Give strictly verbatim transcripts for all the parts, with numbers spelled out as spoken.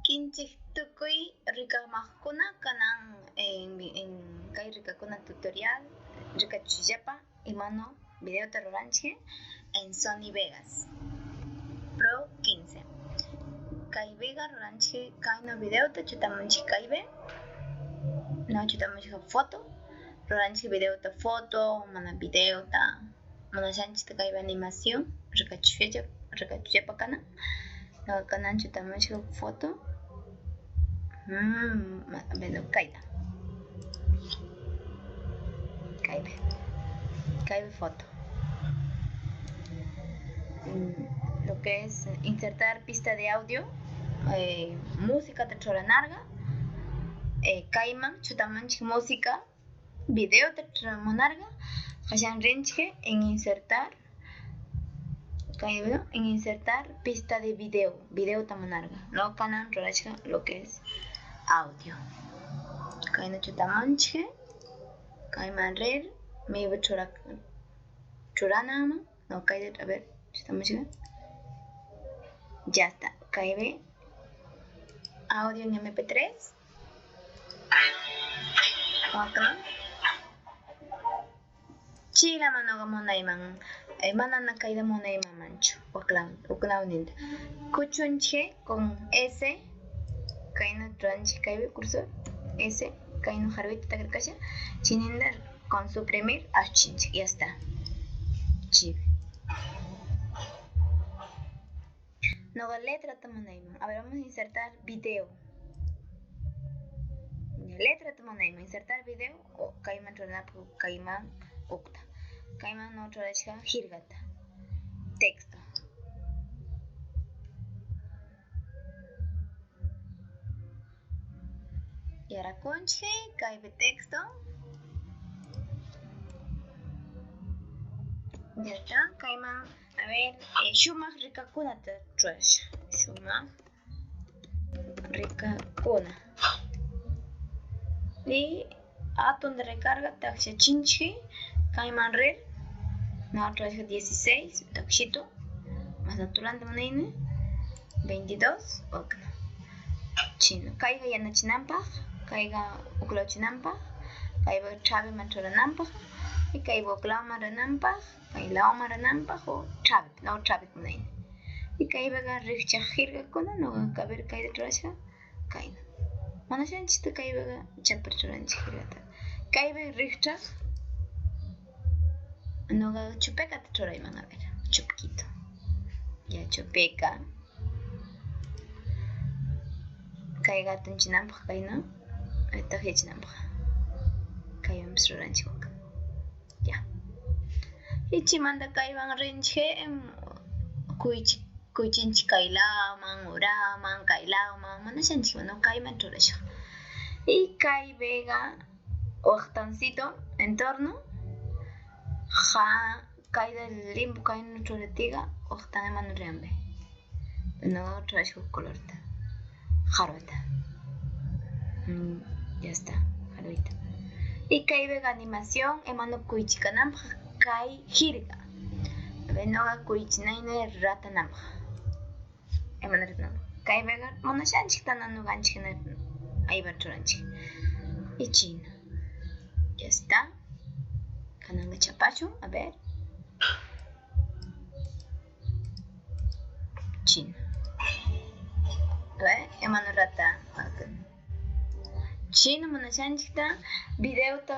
Kinchiq tukuy rikaqmaqkuna kanan en, en kay rikakuna tutorial rikachishillapa imano videota ruranchik en Sony Vegas Pro quince. Kay Vega ruranchik kayno videota chutamunchik kaypi. No chutamunchik foto. Ruranchik videota foto, mana videota. Munashqanchikta kaypi animación rikachishpa, rikachishpa kanan. Noqa kananchu tamushaq foto. Mm, ma- bueno, kayta. Kaypi. Kaypi foto. Mm, lo que es insertar pista de audio, eh, música de Choranarga. Eh, kayman chutamanchik música. Videota ch'amunarqa, qashan rinchik en insertar, kay, en insertar pista de video, videota munarqa. No kanan rurashqa lo que es audio. Kayna chutamunchik, kayman rir, maypi chura-, churanaman. No, kayta, a ver, chutamunchik. Ya está, kaypi audio en M P tres. Waqla. Chilama noqa munayman, eh, manana kayta munaymanmanchu. Waqla, uklawninta. Kuchunche con S, kayna ruranchik kaypi cursor, S, kayna jarwita takarkasha, chininda con suprimir, ashuchinchik, ya está. Chipi. Noqa letrata munayman. A ver, vamos a insertar video. Ya, letrata munayman. Insertar video. O kayman churanapu, kayman ukta. Kayman no churashqa jirgata. Texto. Yarakunchik kaypi texto. Ya está, kayman, a ver, eh, shumaq rikakunata churashaq. Shumaq rikakuna. Y atun de recarga takshachinchik kayman rir. Noqa churashaq dieciséis takshitu. Mas naturalta munayni. Veintidós, okna. Chino. Kayqa yanachinanpaq, kayqa uklawchinanpaq, kayqa ch'abiman ch'urananpaq, y kayqa uklawman rinanpaq, kay lawman rinanpaq o ch'abi, law ch'abipi munayni. Y kaypiqa rikchaq jirgakuna, noqa kabir kayta churashqa, kayna. Munashqanchikta kaypiqa chapar churanchik jirgata. Kaypi rikchaq, noqa chupekata churayman, a ver, chupkitu. Ya, chupeka. Kay qatunchinanpaq kayna, takyachinanpaq. Kaywanpis ruranchik waka. Ya. Ichimanda kaywan rinchik, em, kuychi-, kuychinchik kay lawman, uraman, kay lawman, munashqanchikman, no kayman churashaq. Y kay vega waqtancito, entorno, ja-, kayta limpu kayna churaptiqa, waqtan imanu riyanpi. Noqa churashaq colorta. Jarwata. Mm, ya está, jarwita. Y kay vega animación, imanu kuychikananpaq kay jirga. Noqa kuychinayni ratananpaq. Imanu ratananpaq. Kay vega munashqanchiktana noqanchikna aybar churanchik. Y chino. Ya está. Kananqa chapashun, a ver. Chino. A ver, imanu rata. Chino munashqanchikta videota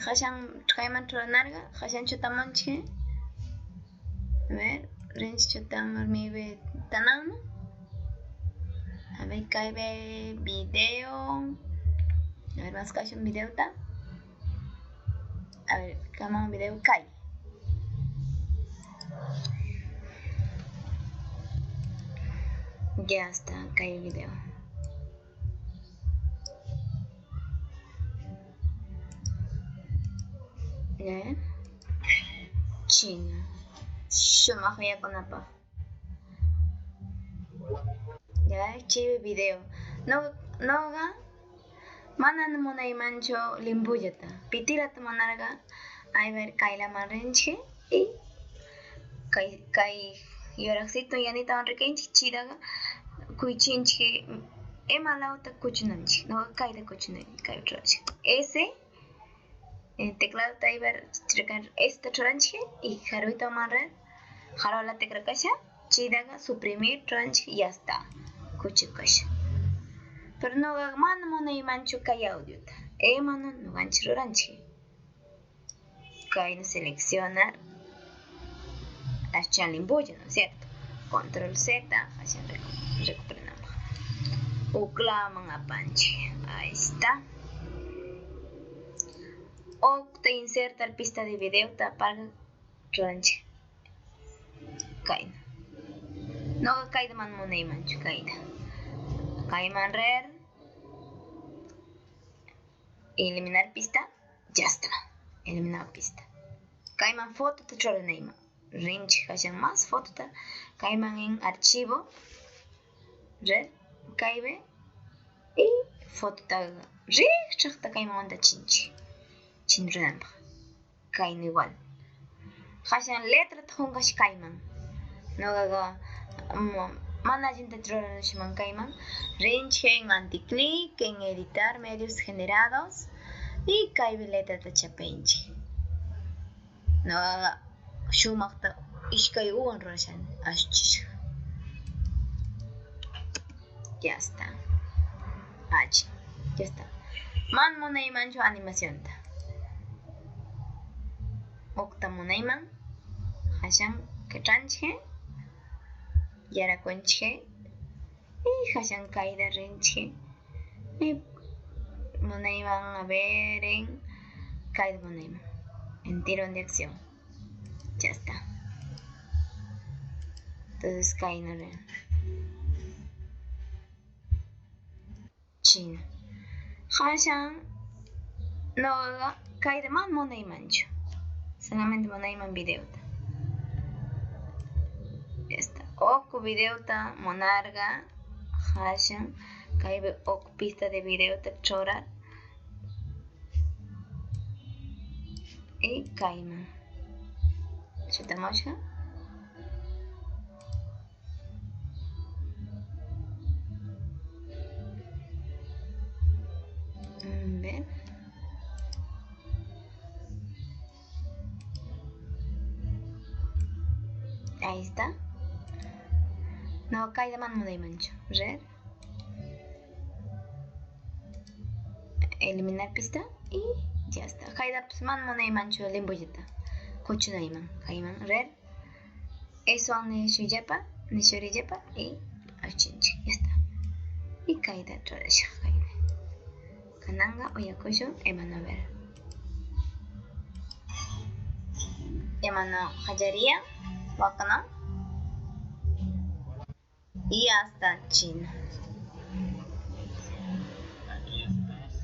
qashan kayman churanarqa, qashan chutamunchik. A ver, rinchik chutamur maypi tananman. A ver, kaypi video. A ver, maskashun videota. A ver, kaman video kay. Ya está, kay video. Ya. Chino. Shumaq yakunapaq. Ya, chévere video. No, noqa manana munaymanchu limpullata. Pitirata munarqa, a ver, kaylaman rinchik y kay, kay yuraqsitu yanitawan rikanchik, chiraqa kuychinchik ¿Ima lawta kuchunanchik? Noqa kayta kuchunay, kay churashaq. S, eh, tecladota aybar, S ta churanchik y jarwita umanrir, jarwa la tecla kasha, chaytaqa suprimir churanchik y ya está, kuchikasha. Pero noqaqa mana munaymanchu kay audiota, ¿imanam noqanchik ruranchik? Kaynu seleccionar, ashchan limbulla, ¿no es cierto? Control Z, ashan recu-, recuperananpaq. Uklaman apanchik. Ahí está. Okta insertar pista de videota aparqa ruranchik. Kayna. Noqa kayta mana munaymanchu, kayta. Kayman rir, eliminar pista. Ya está. Eliminado pista. Kayman fotota churanayman. Rinchik kashan más fotota. Kayman en archivo. Rir. Kaypi. Y fotota rikch'aqta kayman wantachinchik. Chinchunanpaq. Kayna igual. Kashan letrata qonqash kayman. Noqaqa, mm, mana allintachu rurashman kayman. Rinchik en anticlic, en editar medios generados. Y kaypi letrata chapaychik. Noqaqa shumaqta ishkay uwan rurashani, ashuchishqa. Ya está. Achi, ya está. Mana munaymanchu animacionta. Okta munayman, kashan kich'anchik, yarakunchik, y kashan kayta rinchik. Y munayman, a ver, en kayta munayman. En tirón de acción. Ya está. Entonces, kayna rin. China. Kashan noqaqa kayta mana munaymanchu. Solamente munayman videota. Ya está. Uku videota munarqa, kashan kaypi uku pista de videota churar. Y kayman. Chutamushqa. A ver. Ahí está. No, kayta mana munaymanchu. Rir. Eliminar pista y ya está. Kayta, pues, mana munaymanchu limbullita kuchunayman. Kayman rir. Eso nishuyllapa, nishurillapa y ashuchinchik. Ya está. Y kayta churashaq kaypi. Kananqa uyakushun, imano, a ver. Imano qallariyan, wakno. Y hasta china.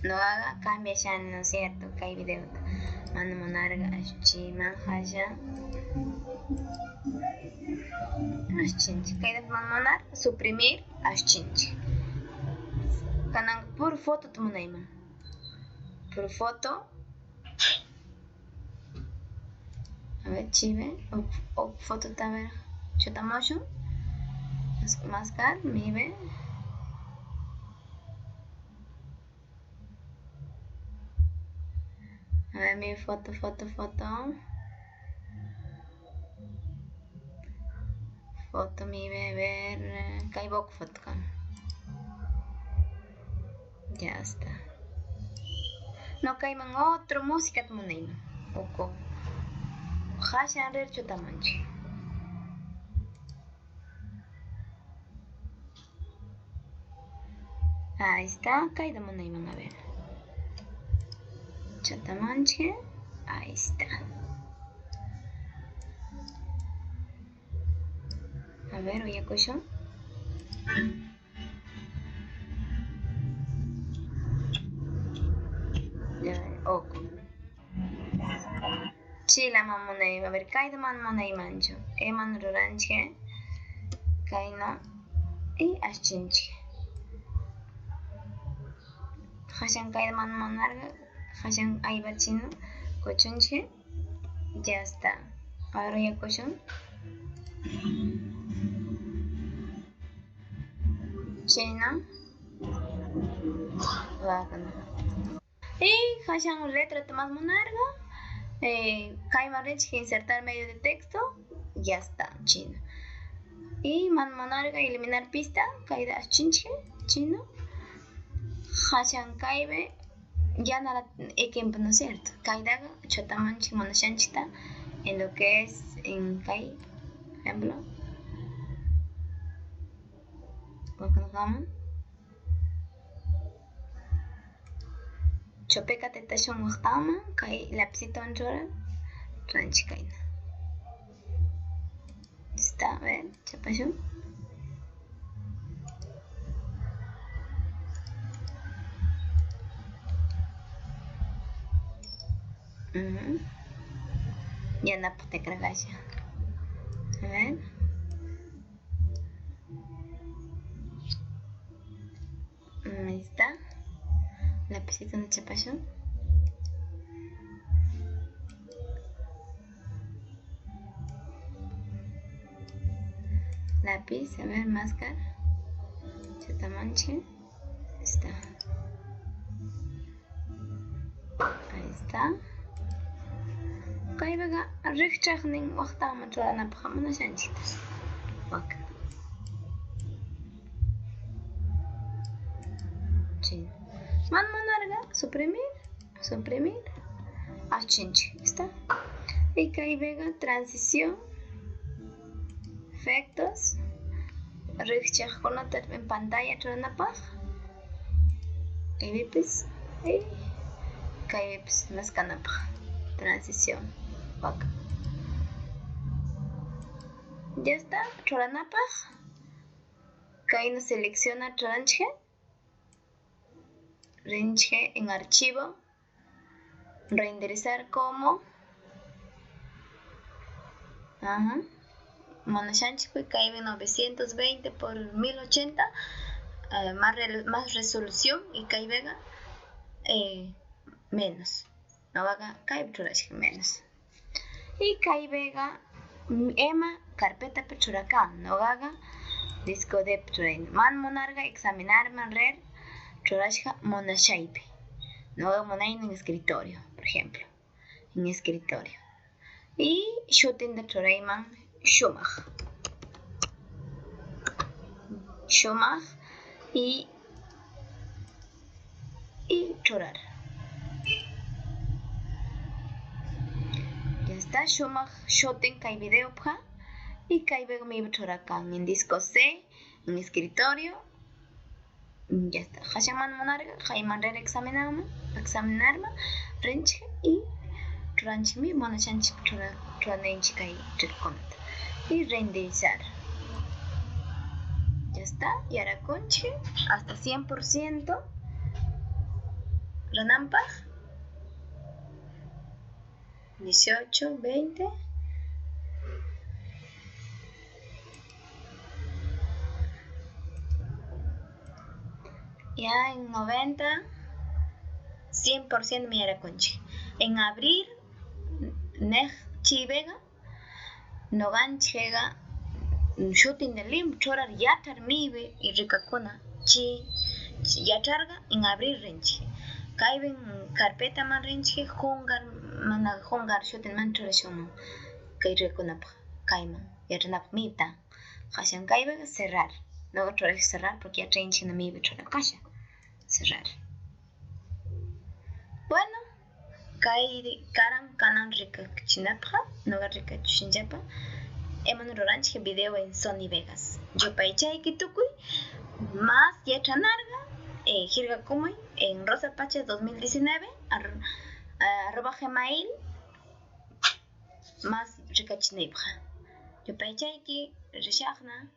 Noqaqa cambiashani, ¿no es cierto? Kay videota. Mana munarqa ashuchiyman qalla. Ashuchinchik. Kayta mana munar, suprimir, ashuchinchik. Kanan puro fotota munayman. Puro foto. A ver, chive. Uk, uk fotota, a ver. Chutamushun. Mas-, maskar, mive. A ver, mi foto, foto, foto. Foto, mi ver, kay uk foto kan. Ya está. No, kayman otro músicata munayman. Uku. Qashan rir chutamanchik. Ahí está, kayta munayman, a ver. Chutamanchik. Ahí está. A ver, uyakushun. Ya, ok. Chilaman munayman, a ver, kayta mana munaymanchu. Imana ruranchik? Kayna y ashuchinchik. Qashan kayta mana munarqa, qashan aypachina kuchunchik. Ya está. Ahora uyakushun. Chaynam Wakna. Y qashan letrata mas munarqa, eh, kayman rinchik insertar medio de texto, ya está, china. Y man munarqa eliminar pista, kayta ashuchinchik, chino. Qashan kaypi ya nada equipo, ¿no es cierto? Kaytaqa chutamanchik munashqanchikta en lo que es en kay, por ejemplo, waknaqaman. Chupika titashun waqtanman, kay lapicitawan churan, ranchik kayna. Está, a ver, chapashun. Ujú. Yanapaq tikraqasha. A ver. Mm, ahí está. Lapicituna chapashun. Lápiz, a ver, máscara. Chutamanchik. Ahí está. Ahí está. Kaypiqa rikchaqnin waqtanman churanapaq munashqanchiktaq. Wak. Chay. Man munarqa suprimir, suprimir, ashuchinchik, ¿está? Y kaypiqa transición, efectos, rikchaqkunata en pantalla churanapaq, kaypipis, y kaypipis maskanapaq, transición, wak. Ya está, churanapaq. Kayna selecciona churanchik. Rinchik en archivo, renderizar como. Ajá. Munashqanchikpi kaypi novecientos veinte por mil ochenta, eh, más, rel- más resolución y kaypiqa, eh, menos. Noqaqa kaypi churashqa menos. Y kaypiqa, mm, ima carpetapi churakan. Noqaqa disco D churayna. Man munarqa examinarman rir churashqa munashqaypi. Noqa munaynin escritorio, por ejemplo. En escritorio. Y shutinda churayman shumaq. Shumaq y, y churar. Ya está, shumaq shutin kay videopaq. Y kaypiqmi churakan en disco C, en escritorio. Ya está. Qashaman munarqa, kayman rir examinarman, examinarman rinchik y churanchikmi munashqanchik chura-, churananchik kay rirkunata. Y renderizar. Ya está. Yarakunchik hasta cien por ciento rananpaq. Dieciocho, veinte. Ya en noventa, cien por ciento miyarakunchik. En abrir, nej chivega, noganchega, shutin de lim churar yachar mivi y rikakuna. Chi, chi yacharqa en abrir rinchik. Kaypin carpetaman rinchik, qonqar, mana qonqar shutinman churashunman. Kay rikunapaq, kayman yach'anapaq mita. Qashan kaypiqa cerrar. Noqa churashaq cerrar porque yachayninchiknamiypi churarqasha. Cerrar. Bueno, kay karan kanan rikachinapaq, noqa rikachishinllapa imanu ruranchik video en Sony Vegas. Yupaychayki tukuy, más yach'anarqa, eh, jirgakumay en Rosa Pacha dos mil diecinueve, ar-, arroba gmail, más rikachinaypaq. Yupaychayki, rishaqna.